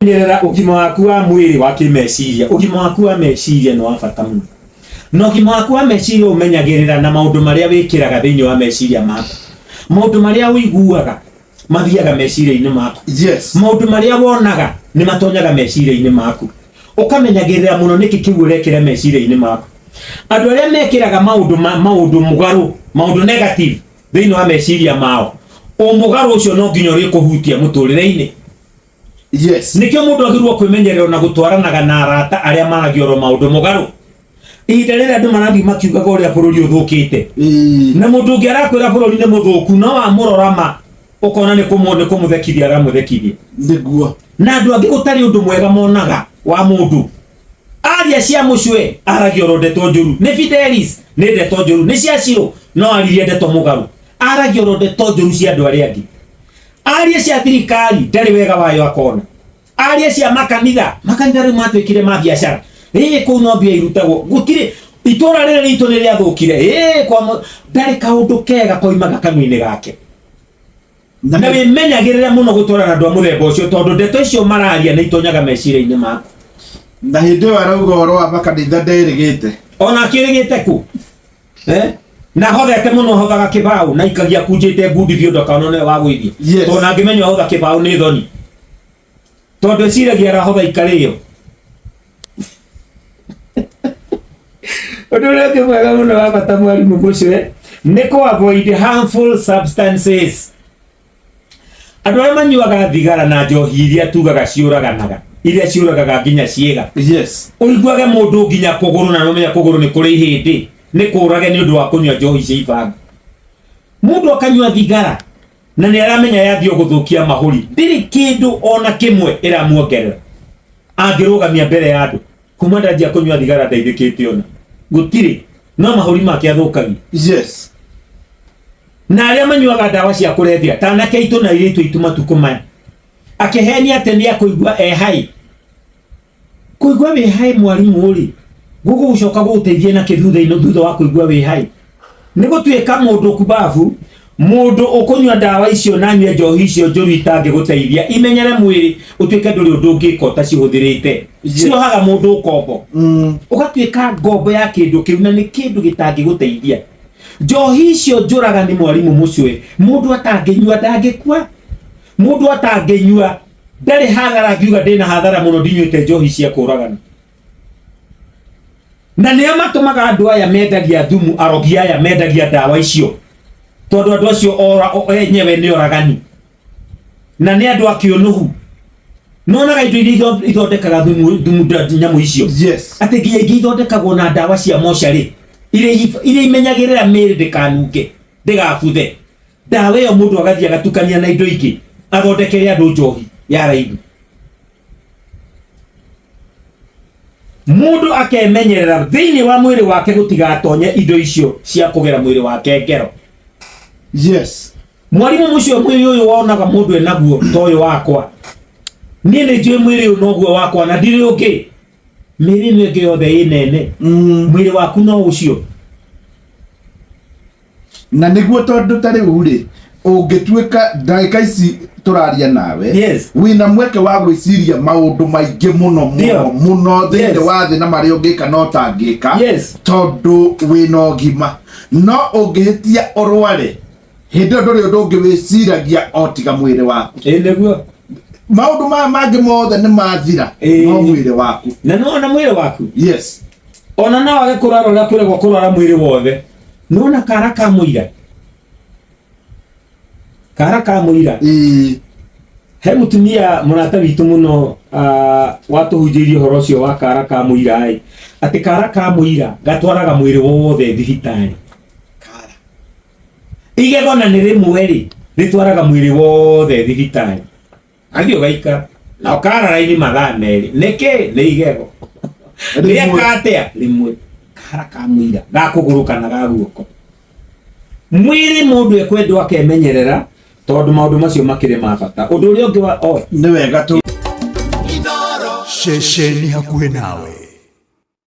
Menyerera ũgima waku wa mwĩrĩ wa kĩmeciria. Ũgima waku wa meciria nĩ wa bata mũno. Na ũgima waku wa meciria ũmenyagĩrĩra na maũndũ marĩa wĩkĩraga thĩinĩ wa meciria maku. Maũndũ marĩa ũiguaga mathiaga meciria-inĩ maku. Maũndũ marĩa wonaga nĩ matonyaga meciria-inĩ maku. Ũkamenyagĩrĩra mũno nĩkĩ kĩu ũrekĩra meciria-inĩ maku. Andũ arĩa mekĩraga maũndũ maũndũ mũgarũ, maũndũ negative thĩinĩ wa meciria mao, ũmũgarũ ũcio no nginya ũrĩkũhutia mũtũrĩre-inĩ. Nĩkĩo mũndũ agĩrĩirwo kwĩmenyerera na gũtwaranaga na arata arĩa maragia oro maũndũ mũgarũ. Ihinda rĩrĩa andũ marathiĩ makiugaga ũrĩa bũrũri ũthũkĩte, na mũndũ ũngĩ arakwĩra bũrũri nĩ mũthũku, no wamũrora ma ũkona nĩ kũmũthekithia aramũthekithia. Nĩguo. Na andũ angĩ gũtarĩ ũndũ mwega monaga wa mũndũ. Aria cia mũcwe aragia oro ndeto njũru. Nĩ Fidelis nĩ ndeto njũru, nĩ cia Shiro no aririe ndeto mũgarũ. Aragia oro ndeto njũru cia andũ arĩa angĩ. Aria cia thirikari ndarĩ wega wayo akona. Aria cia makanitha, makanitha rĩu matuĩkire ma biacara. Ĩĩ kũu no mbia irutagwo. Gũtirĩ itũra rĩrĩ ritũ nĩ rĩathũkire. Ĩĩ kwa ndarĩ kaũndũ kega koimaga kanua-inĩ gake. Na wĩmenyagĩrĩre mũno gũtwarana andũ a mũthemba ũcio tondũ ndeto icio mararia nĩ itonyaga meciria-inĩ maku. Na hĩndĩ ĩyo arauga ũhoro wa makanitha nderĩgĩte. Ona akĩrĩgĩte kũ? Eh? Na hothete mũno hothaga kĩbaũ na ikagia kunjĩte ngundi biũ ndakana nĩwe wa gwĩthia. Tondũ na angĩmenya ahotha kĩbaũ nĩ thoni. Tondũ eciragia arahotha ikarĩo. Ũndũ ũrĩa ũngĩ mwega mũno wa bata mwarimũ mũcwe nĩ kũ avoid harmful substances. Andũ arĩa manyuaga thigara na njohi iria tugaga ciũraganaga, iria ciũragaga nginya ciĩga. Ũiguage mũndũ nginya kũgũrũ na nĩũmenya kũgũrũ nĩ kũrĩ ihĩndĩ, nĩ kũrage nĩ ũndũ wa kũnyua njohi cia ibango. Mũndũ akanyua thigara na nĩ aramenya yathiĩ gũthũkia mahũri, ndĩrĩ kĩndũ ona kĩmwe ĩramuongerera. Angĩrũgamia mbere ya andũ, kuma ndanjia kũnyua thigara ndeithĩkĩte ona gũtirĩ, no mahũri make athũkagia. Na arĩa manyuaga ndawa cia kũrebia ta anake aitũ na airĩtu aitũ matukũ maya, akĩhenia atĩ nĩ akũigua e hai. Kũigua wĩ hai mwarimũ rĩ, gũgũcoka gũgũteithia na kĩ thutha-inĩ thutha wa kũigua wĩ hai? Nĩ gũtuĩka mũndũ kubabu, mũndũ ũkũnyua ndawa icio na anyue njohi icio njũru itangĩgũteithia, imenyere mwĩrĩ ũtuĩke ndũrĩ ũndũ ũngĩka ũtacihũthĩrĩte. Ciohaga mũndũ ũkombo. Ũgatuĩka ngombo ya kĩndũ kĩu na nĩ kĩndũ gĩtangĩgũteithia. Njohi icio njũraga nĩ mwarimũ mũcwe, mũndũ atangĩnyua ndangĩkua, mũndũ atangĩnyua ndarĩ hathara angiuga ndĩna hathara mũno ndinyuĩte njohi cia kũragana. Na nĩo matũmaga andũ aya mendagia thumu, arogi aya mendagia ndawa icio, tondũ andũ acio enyewe nĩ oragani na nĩ andũ akĩũnũhu. Nonaga indo iria ithondekaga thumu, thumu nyamũ icio. Atĩ nginya ingĩ ithondekagwo na ndawa cia mocarĩ iria imenyagĩrĩra mĩĩrĩ ndĩkanunge, ndĩgabuthe. Ndawa ĩyo mũndũ agathiĩ agatukania na indo ingĩ athondekere andũ njohi ya raithi. Mũndũ akemenyerera thĩinĩ wa mwĩrĩ wake gũtigatonye indo icio cia kũgera mwĩrĩ wake ngero. Mwarimũ mũcio mwĩrĩ ũyũ wonaga mũndũ enaguo ta ũyũ wakwa. Niĩ nĩ njũĩ mwĩrĩ ũyũ noguo wakwa na ndirĩ ũngĩ. Mĩĩrĩ ĩno ĩngĩ yothe ĩ nene. Mwĩrĩ waku no ũcio. Na nĩguo tondũ ta rĩu rĩ, ũngĩtuĩka ndagĩka ici tũraria nawe, wĩna mweke wa gwĩciria maũndũ maingĩ mũno mũno mũno thĩinĩ wa thĩ na marĩa ũngĩka na ũtangĩka, tondũ wĩna ũgima. No ũngĩhĩtia ũrware, hĩndĩ ĩyo ndũrĩ ũndũ ũngĩ wĩciragia o tiga mwĩrĩ waku. Ĩ nĩguo. Maũndũ maya mangĩ mothe nĩ mathira, no mwĩrĩ waku. Na no ona mwĩrĩ waku. Ona no wage kũrwara ũrĩa kwĩragwo kũrwara mwĩrĩ wothe. Nona kara ka mũira. Kara ka mũira. He mũtumia mũrata witũ mũno, watũhunjĩirie ũhoro ũcio wa kara ka mũira ĩ, atĩ kara ka mũira gatwaraga mwĩrĩ wothe thibitarĩ. Kara. Igego na nĩ rĩmwe rĩ, rĩtwaraga mwĩrĩ wothe thibitarĩ. Athiĩ ũgaikara na ũkara raini mathaa merĩ. Nĩkĩ? Nĩ igego. Rĩeka atĩa? Rĩmwe. Kara ka mũira, ga kũgũrũ kana ga guoko. Mwĩrĩ mũndũ ekwendwo akemenyerera tondũ maũndũ macio makĩrĩ ma bata. Ũndũ ũrĩa ũngĩ wa, oh. Nĩ wega tu. Ceceni hakuhĩ nawe.